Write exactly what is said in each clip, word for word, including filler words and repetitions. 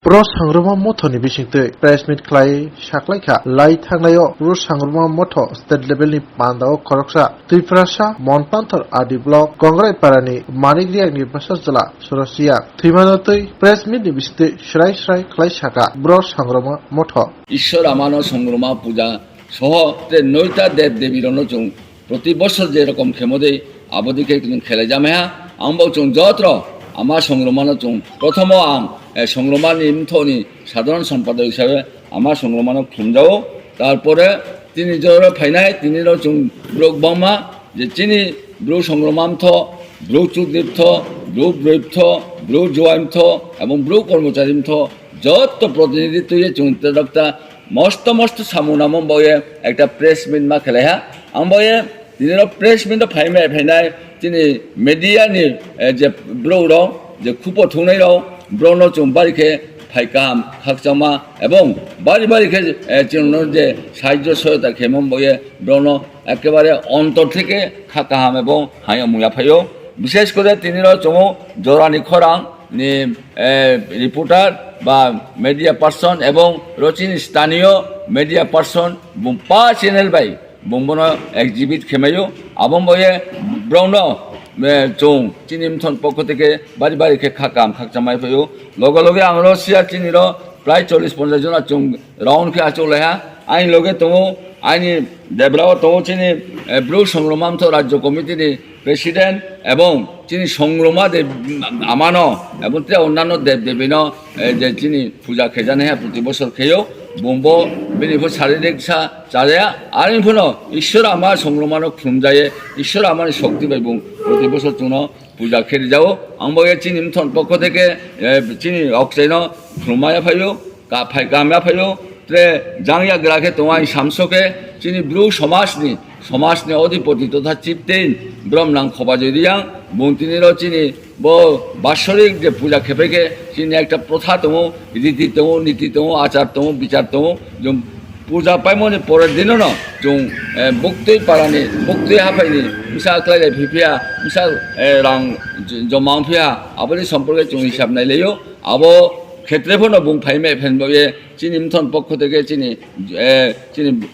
Bro Sangruma Mothoni bisingtwi press meet khlai saklaikha. Lai thangnaio Bro Sangruma Motho state level ni pandao khoroksa Twiprasa Monpanthor Adi Block Kongrai Parani Manik Riang ni bwsajwla Surasia thwimano twi press meet ni bisingtwi srai srai khlai saka Bro Sangruma Motho. Ishwar amano Sangruma puja soho te noita dev devi rono chung proti bosor je rokom khemo dei, abo dike chung khelai jamaiha. Ang bo chung jotro ama Sangrumano chung prothomo ang, eh, Sangrumani mthoni sadharan sompadok hisabe ama Sangrumano khumjao. Tarpore tini joro phainai, tini ro chung brok bangma je chini bru Sangruma mtho, bru chudri mtho, bru broi mtho, bru juai mtho, ebong bru kormochari mtho, jotto protinidhi tuye chung tedokta mosto mosto samung namo boye ekta press meet ma khelaiha. Ang boye tini ro press meet o phaimai phainai tini media ni, eh, je bro ro je khupo thungnai ro, bro no chung bari khe phai kaham khakchangma ebong bari bari khe, eh, chwngno je sahajjo sohayota khemo boye bro no ekebare ontor theke kha kaham ebong hai mungya phaio. Bishesh kore tini ro chungo jorani khorang ni, eh, reporter ba media person ebong rochini staniyo media person bung pa channel bai bung bono exhibit khemayo. Abong boye brongno, eh, chung chini mthon pokho theke bari bari khe kha kaham khakchangmai phaio. Loge loge ang ro siya chini ro prai chollish ponchash jona chung round khe achuk laiha. Aini loge tongo, aini debra o tongo chini, eh, bru Sangruma mtho rajyo committee ni president ebong chini Sangruma de amano ebong te onnanno dev devino, eh, je chini puja khejani ha proti bosor kheyo, bumbo bini pho saririk sa chaya, ari phono Ishwar ama Sangrumano khumjaye, Ishwar amani shokti bai bung proti bosor chwngno puja kheri jao. Ang bo ye chini mthon pokho theke, eh, chini okchaino khumaya phaio. Ka-, phai kamya phaio, tre jangya gra khe tongo, ang samso khe chini bru somajni, somajni odhipoti totha chieftain Bromnang Khobajoi Riang, bung tini ro chini bo basorik je puja khepai khe chini ekta protha tongo, riti tongo, niti tongo, achar tongo, bichar tongo, jom puja paimoni pore dinono chung, eh, buktui parani, buktui haphaini misa khlai lai phiphiya, misa, eh, rang j-, joma wngphiya, aboni somporke chung hisab nailaio. Abo khetre phano bung phaimai phainbo ye chini mthon pokho theke chini, eh, chini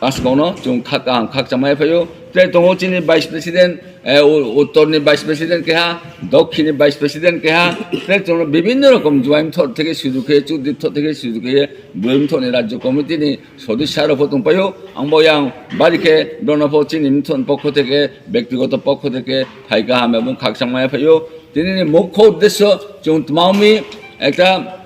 asgongno chung kha kaham khakchangmai phaio. Tei tongo chini vice president, eh, u-, uttorni vice president keha, dokkhini vice president keha, tei tongo bibhinno rokom juai mthor theke suju khe, chudri mthor theke suju khe, broi mthorni rajyo committee ni sodosya rok pho tongpaio. Ang bo yang bari khe bono pho chini mthon pokho theke, bektigoto pokho theke phai kaham ebong khakchangmai phaio. Tini ni mukho uddesyo chung tmaumi ekta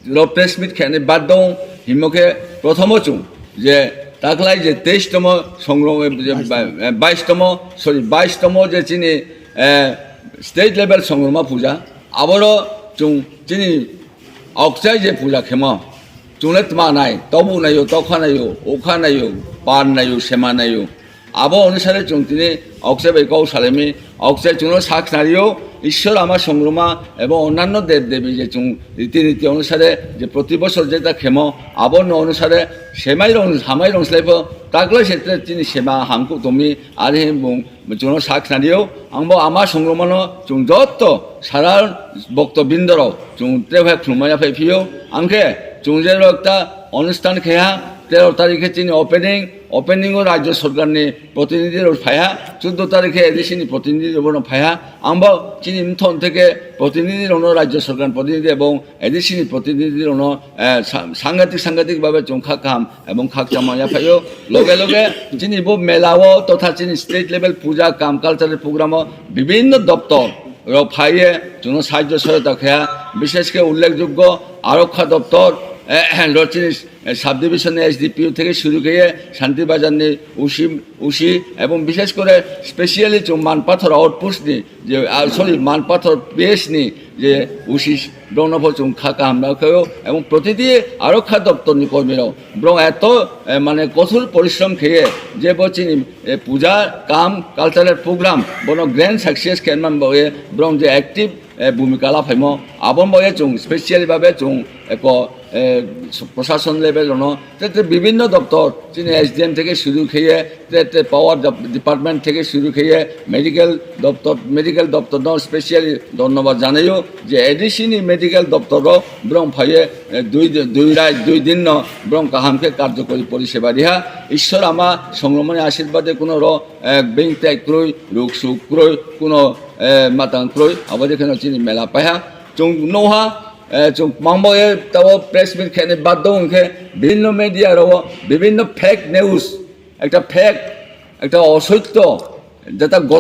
ro press meet khe ni bad dong, himo khe prothomo chung je taklai je teis tomo songro, je ba-, eh, bais tomo, sorry, bais tomo je chini, eh, state level songroma puja, aboro chung chini okchai je puja khemo, chungle tma nai, tobu naio, tokha naio, ukha naio, pan naio, sema naio, abo onusare chung tini okchai bai kok salaimi, okchai chungno sak nario, Ishwar ama songroma, ebo onnanno dev devi je chung riti niti onusare je proti bosor jeta khemo, abo no onusare semai rong, hamai rong slaipo, taklai se tre chini sema hangku tomi, ari bung chungno sak nario, ang bo ama songromano chung jotto sara bokto bindoro chung tre bhai khulumaya phai phio, angkhe chung je rok ta onustan kheha, tero tarikhe chini opening, opening o rajyo sorkarni protinidhi rok phaiha, chuddo tarikhe A D C ni protinidhi rok bono phaiha, ang bo chini mthon theke protinidhi rokno rajyo sorkarni protinidhi ebong A D C ni protinidhi rokno, eh, sa-, sangatik sangatik babe chung kha kaham ebong khakchangma yaphaio. Loge loge chini bo mela o totha chini state level puja kam cultural program o bibhinno doptor rok phaiye chwngno sahajjo sohayota kheya, bishesh khe ullekh joggo arokha doptor, eh, ro chini eh, subdivision ni S D P O theke shuru khe Shanti Bazar ni O C, O C ebong bishesh kore specially chung Manpathor outpost ni je, ah, sorry, Manpathor P S ni je O C, borokno pho chung kha kaham no khaio, ebong protiti arokha doptor ni kormi rok borok eto, eh, mane kothor porishrom khe je bo chini, eh, puja kam cultural program bono grand success khe man bo ye borok je active eh, bhumika la phaimo. Aboni bagwi chwng specially babe chwng eko, eh, প্রশাসন level rono te te bibhinno doptor chini S D M theke shuru kheye te te power dep-, department theke shuru kheye medical doptor, medical doptor no specially dhonnobad janaio je A D C ni medical doptor rok borong phaiye, eh, dui, dui rai, dui din no borong kaham khe karjokori poriseba riha. Ishwar ama songromoni ashirbade kuno ro, eh, beng tai kroi, ruk suk kroi, kuno, eh, matang kroi, abo de kheno chini mela paiha. Chwng noha, eh, chwng mangbo e tabo press meet khene baddo hwnkhe bibhinno media ro, bibhinno fake news, ekta fake, ekta osoitto, jeta